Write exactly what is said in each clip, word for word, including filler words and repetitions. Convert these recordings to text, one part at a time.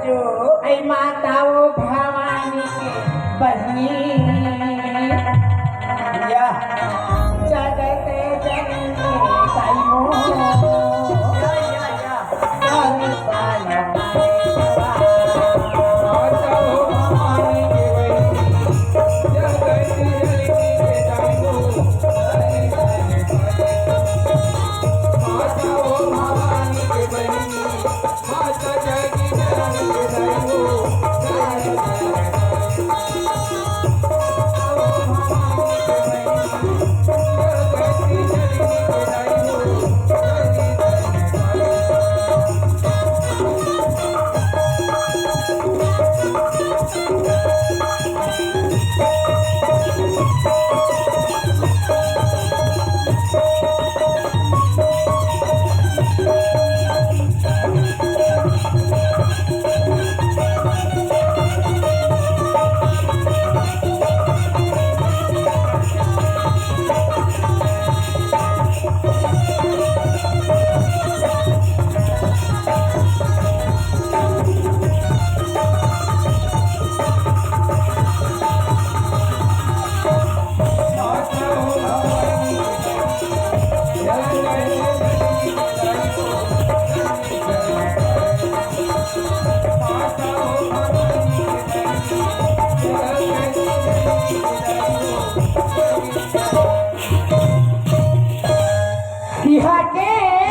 ऐ माता ओ भवानी के बहिनी, या जगत जननी ताई मोर। या, या, या। इहाँ के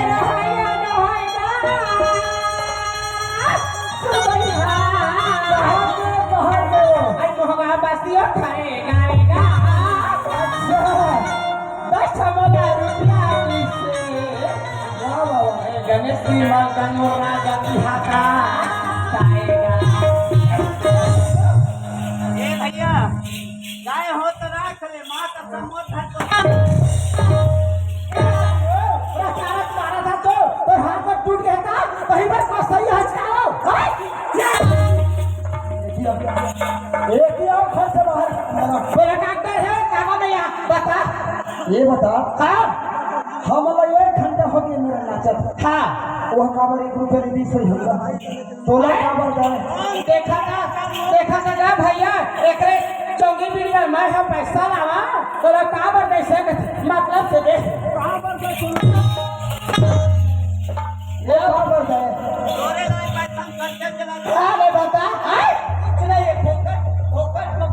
रहइया नोहइया, सुबइया। कहाँ के, कहाँ के? अरे मोहगा बस्ती ओ थारे गाय का। अच्छा। दस मोला रुपया किसे। वाह, वाह, वाह। अरे गणेश जी माल तंगो राजा की हाथा। ए भैया, गाय हो तो राख ले, माँ का संबोधन तो। ए, पूरा सारा मारा था तो, तो हाथ में टूट गया था, वहीं पर बस सही है, क्या हो? हैं? एक ही आंख से बाहर। बोला, "डॉक्टर है, क्या हो भैया? बता।" ये बता। हाँ। हमला एक घंटा हो गया मेरा नाचत। हाँ। वो काबर एक रुपया ले दी सही हमरा। तोला काबर दे? देखा ना, देखा ना गा भैया, एकरे चौकी बीड़ी में मैं हम पैसा लावा, तोला काबर दे से मतलब से दे। ये काबर दे? अरे बता, आय? कुछ नहीं, ये फोकट, फोकट में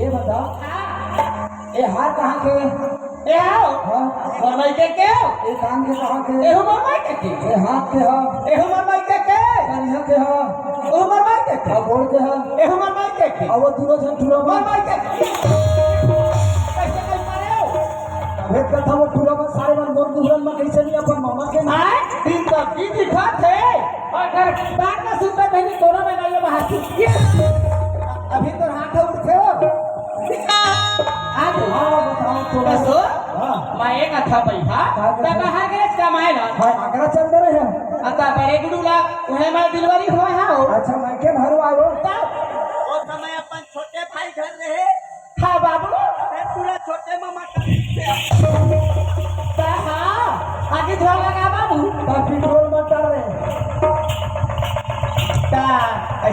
ये बता, हाँ। ये हार कहाँ के? ए आओ। हाँ। मोर माई के के? ए कान के कहाँ के? एहू मोर माई के के? ए हाथ के हा? एहू मोर माई के के? कनिहा के हा? एहू मोर माई के के? आ गोड़ के हा? एहू मोर माई के के? आ वो दूनो झन टूरा मोर बन? माई के के? कैसे नहीं पाए हो? भेद करता वो टूरा बन सारे मन मोर दुहरन में कैसे नहीं अपन मामा के नहीं? आय? दिन तक की दिखा थे। और घर बात ना सुनता कहीं कोरोना में नहीं बाहर। अभी तो हाथ उठे हो। आज हाँ, बताओ तो। बस हो? हाँ। मैं एक अथा पैसा, का तब कथा? बाहर गए कमाए ला। हाँ, आगरा चल दे रहे हैं। अता बड़े गुडू ला, उन्हें मैं delivery हुआ है हो। अच्छा, मैं के भरवा लो। तब? वो समय अपन छोटे भाई घर रहे। हाँ बाबू। अबे पूरा छोटे मामा का। ता हाँ, आगे धुआ लगा बाबू। ता पेट्रोल मत डाल रहे। ता,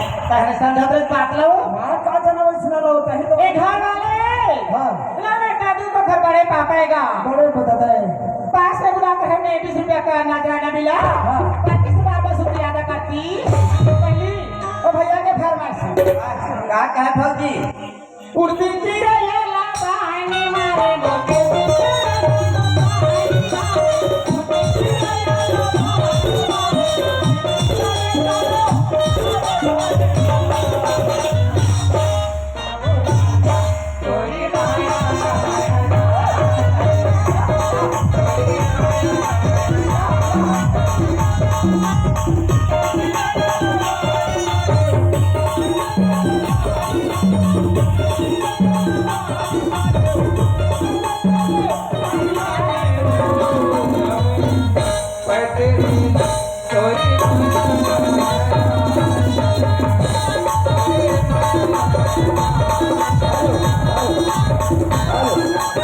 कहने संधा तो बात लो। माँ का जना वैसना लो, तही तो। ए घर वाले। हाँ। ना बेटा, तू तो घर बड़े पापा है गा। बड़े बताता है। पास में बुला कर हमने बीस रुपया का ना जाना मिला। हाँ। पच्चीस बार बस रुपया अदा करती। पहली, ओ भैया के फरमाइश। का कहे फौजी? उड़ती चिड़ैया ला पानी मारे ना।